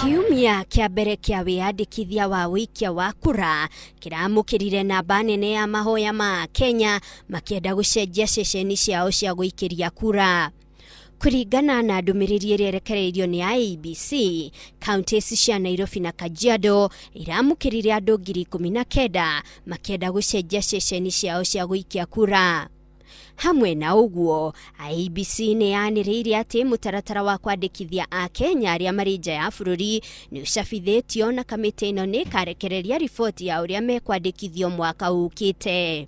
Kiumia kĩa mbere kĩa wĩyandĩkithia wa ũikia wa kura kĩramũkĩrire namba nene ya mahoya ma Kenya makĩenda gũcenjia ceceni ciao cia gũikĩria kura. Kũringana na ndũmĩrĩri ĩrĩa ĩrekereirio nĩ IEBC, kaunti cia Nairobi na Kajiado iramũkĩrire andũ 19,000 makĩenda gũcenjia ceceni ciao cia gũikia kura. Hamwe na ũguo, IEBC nĩ yanĩrĩire atĩ mũtaratara wa kwandĩkithia Akenya arĩa marĩ nja ya bũrũri nĩ ũcabithĩtio na kamĩtĩ ĩno nĩ ĩkarekereria riboti ya ũrĩa mekwandĩkithio mwaka ũkĩte.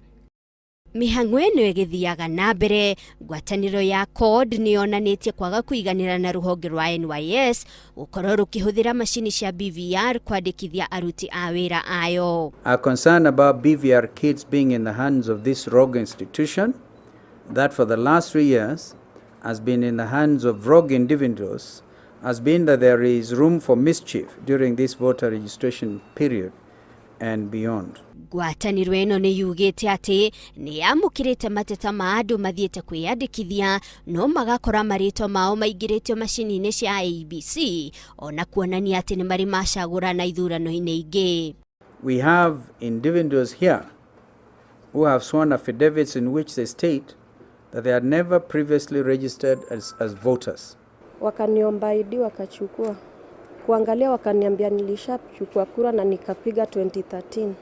Mĩhang'o ĩno ĩgĩthiaga na mbere, ngwatanĩro ya CORD nĩ yonanĩtie kwaga kũiganĩra na rũhonge rwa NYS gũkorwo rũkĩhũthĩra macini cia BVR kwandĩkithia aruti a wĩra ayo. Our concern about BVR kits being in the hands of this rogue institution that for the last 3 years has been in the hands of rogue individuals has been that there is room for mischief during this voter registration period and beyond. Ngwatanĩro ĩno nĩ yugĩte atĩ nĩ yamũkĩrĩte mateta ma andũ mathiĩte kwĩyandĩkithia no magakora marĩtwa mao maingĩrĩtio macini-inĩ cia IEBC ona kuonania atĩ nĩ marĩ macagũrana ithurano-inĩ ingĩ. We have individuals here who have sworn affidavits in which they state that they had never previously registered as voters. Wakaniomba ID wakachukua, kuangalia wakaniambia nilishachukua kura na nikapiga 2013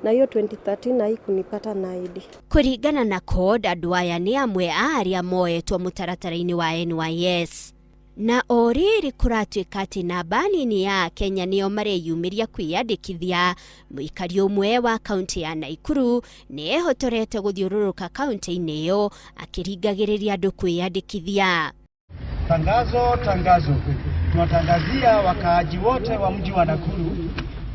na hiyo 2013 haikunipata na ID. Kũringana na CORD, andũ aya nĩ amwe a arĩa moetwo mũtaratara-inĩ wa NYS na o rĩrĩ kũratuĩka atĩ namba nini ya Kenya nĩo mareyumĩria kwĩyandĩkithia. Mũikari ũmwe wa kaunti ya Naikuru nĩ ehotorete gũthiũrũrũka kaunti-inĩ ĩyo akĩringagĩrĩria andũ kwĩyandĩkithia. Tangazo, tangazo! Tunatangazia wakaaji wote wa mji wa Nakuru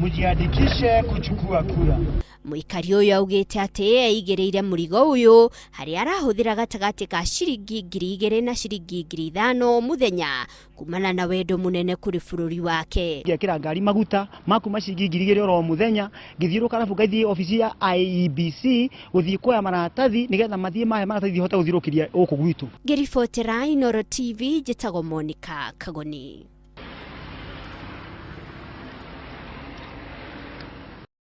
mjiandikishe kuchukua kura. Mũikari ũyũ augĩte atĩ eigĩrĩire mũrigo ũyũ harĩa arahũthĩra gatagatĩ ka ciringi 2,000 na ciringi 5,000 mũthenya kumana na wendo mũnene kũrĩ bũrũri wake. Ngekĩra ngari maguta ma kuma ciringi 2,000 oro mũthenya, ngĩthiũrũka, arabu ngathiĩ obici ya IEBC gũthiĩ kuoya maratathi nĩgetha mathiĩ mahe maratathi hote gũthiũrũkĩria gũkũ gwitũ. Ngĩribotera Inooro TV, njĩtagwo Monica Kagoni.